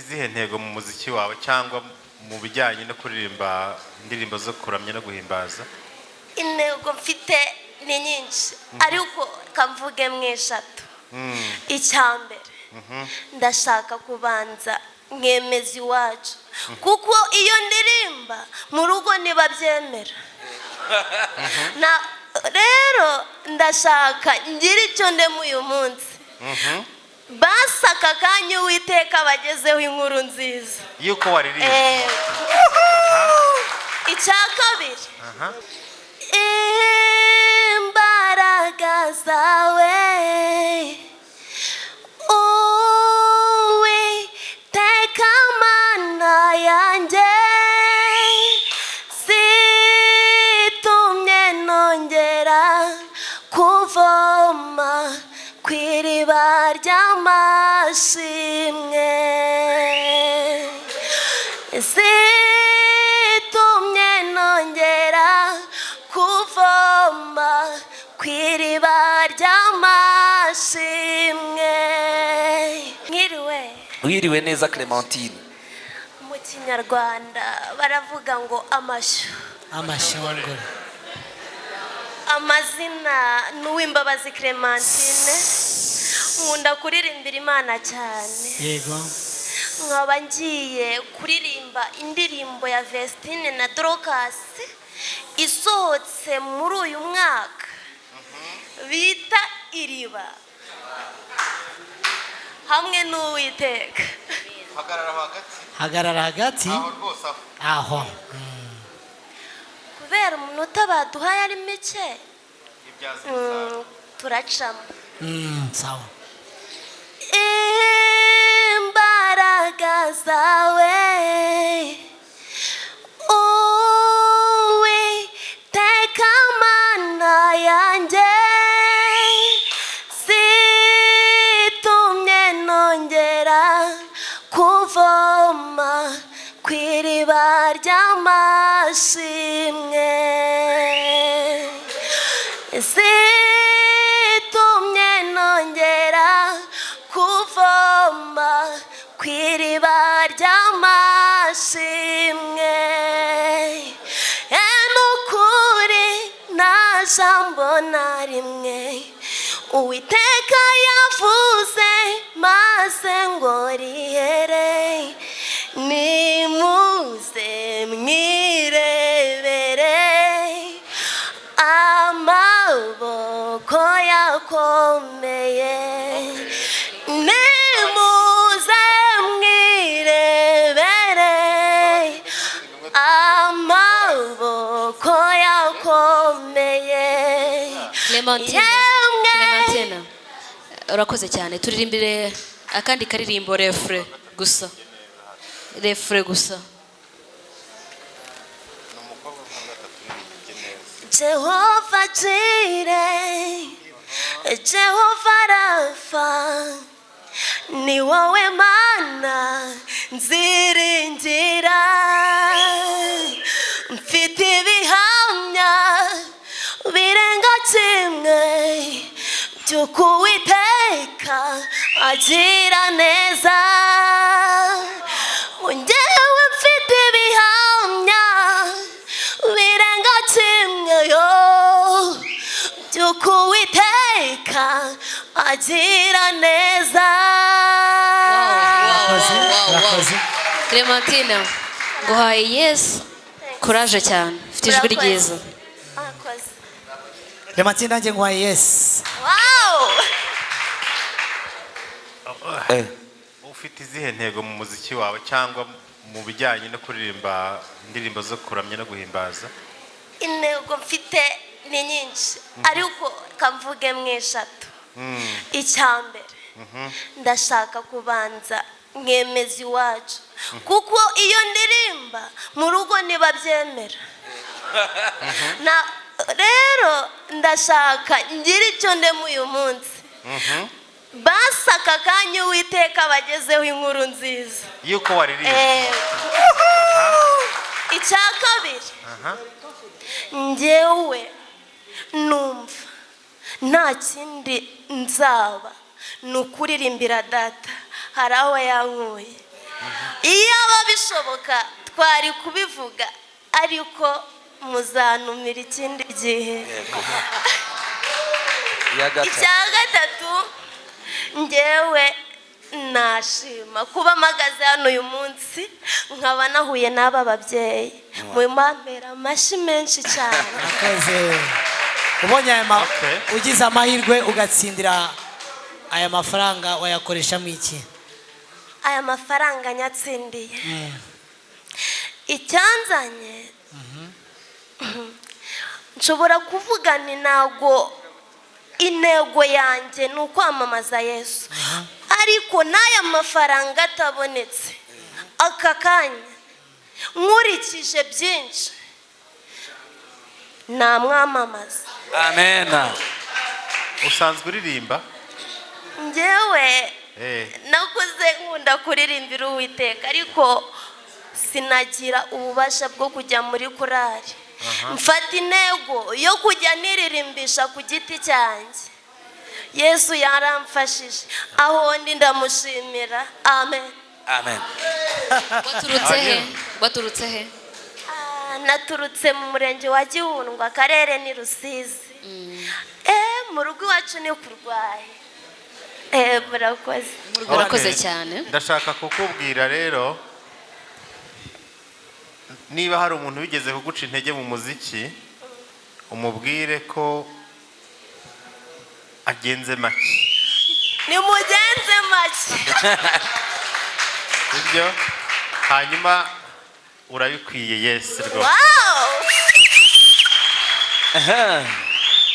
Izihe ntego mu muziki wawe cyangwa mu bijyanye no kuririmba indirimbo zo kuramya no guhimbaza? Intego mfite ni nyinshi, ariko kamvuge mu eshatu. Icya mbere, ndashaka kubanza mwemeza iwacu, kuko iyo ndirimba mu rugo ntibabyemera. Na rero ndashaka ngira icyo ndema uyu munsi, basi aka kanya Uwiteka bagezeho inkuru nziza yuko waririmba. Icya kabiri, imbaraga zawe, Uwiteka Mana yanjye, zitumye nongera kuvoma ku iriba ry'amashimwe, zitumye nongera kuvoma ku iriba ry'amashimwe. Mwiriwe. Wiriwe neza, Clementine. Mu Kinyarwanda baravuga ngo amashyo. Amashongore. Amazina ni Uwimbabazi Clementine, nkunda kuririmbira Imana cyane. Nkaba ngiye kuririmba indirimbo ya Vestine na Dorcas isohotse muri uyu mwaka bita "Iriba", hamwe n'Uwiteka. Hagarara aho hagati. Hagarara hagati. Aho rwose, aho. Aho. Kubera umunota baduhaye ari mike, Ibyaza umusaruro. Turacamo. Sawa. Imbaraga zawe, Uwiteka Mana yanjye, zitumye nongera kuvoma ku iriba ry'amashimwe, zitumye nongera kuvoma ku iriba ry'amashimwe. Nukuri nta jambo na rimwe Uwiteka yavuze maze ngo rihere. Nimuze mwirebere amaboko yakomeye, nimuze mwirebere amaboko yakomeye. Clementine. Yemwe. Clementine, urakoze cyane. Turirimbire akandi karirimbo, refrain gusa, refrain gusa. Ni umukobwa nkunda, ataturirimba neza. Jehova Jireh, Jehova Rafa, ni wowe Mana nziringira. Mfite ibihamya birenga kimwe by'uko Uwiteka agira neza. Njyewe mfite ibihamya birenga kimwe yo by'uko Uwiteka agira neza. Urakoze, urakoze. Clementine, nguhaye yes. Courage cyane, ufite ijwi Urakoze. ryiza. Murakoze. Clementine, nanjye nguhaye yes. Wow. Ufite izihe ntego mu muziki wawe cyangwa mu bijyanye no kuririmba indirimbo zo kuramya no guhimbaza? Intego mfite ni nyinshi, ariko kamvuge mu eshatu. Icya mbere, ndashaka kubanza mwemeza iwacu, kuko iyo ndirimba mu rugo ntibabyemera. Na rero ndashaka ngira icyo ndema uyu munsi, basi aka kanya Uwiteka bagezeho inkuru nziza yuko waririmba. Icya kabiri, njyewe numva nta kindi nzaba ni ukuririmbira Data. Hari aho yankuye. bishoboka twari kubivuga, ariko muzanumira ikindi gihe. Iya gatatu. Icya gatatu, ngewe nashima kuba mpagaze hano uyu munsi, nkaba nahuye n'aba babyeyi. Mumpera amashyi menshi cyane. Murakoze. Ubonye aya Okay. ugize amahirwe ugatsindira aya mafaranga, wayakoreshamo iki? Aya mafaranga nyatsindiye, icyanzanye nshobora kuvuga ni ntabwo intego yanjye ni ukwamamaza Yesu, ariko n'aya mafaranga atabonetse aka kanya, nkurikije byinshi, namwamamaza. Amen. Usanzwe uririmba? Ngewe nakuze nkunda kuririmbira Uwiteka, ariko sinagira ububasha bwo kujya muri korari. Mfata intego yo kujya niririmbisha ku giti cyanjye. Yesu yaramfashije, aho ndi ndamushimira. Amen. Amen. Waturutse he? Waturutse he? Ah, naturutse mu murenge wa Gihundwa, akarere ni Rusizi. Mu rugo iwacu ni kurwaye. Murakoze. Urakoze Okay. cyane. Ndashaka kukubwira rero, niba hari umuntu wigeze kuguca intege mu muziki, umubwire ko agenze make. Nimugenze make. Sibyo? Hanyuma urabikwiye, Yesu rwose. Wow.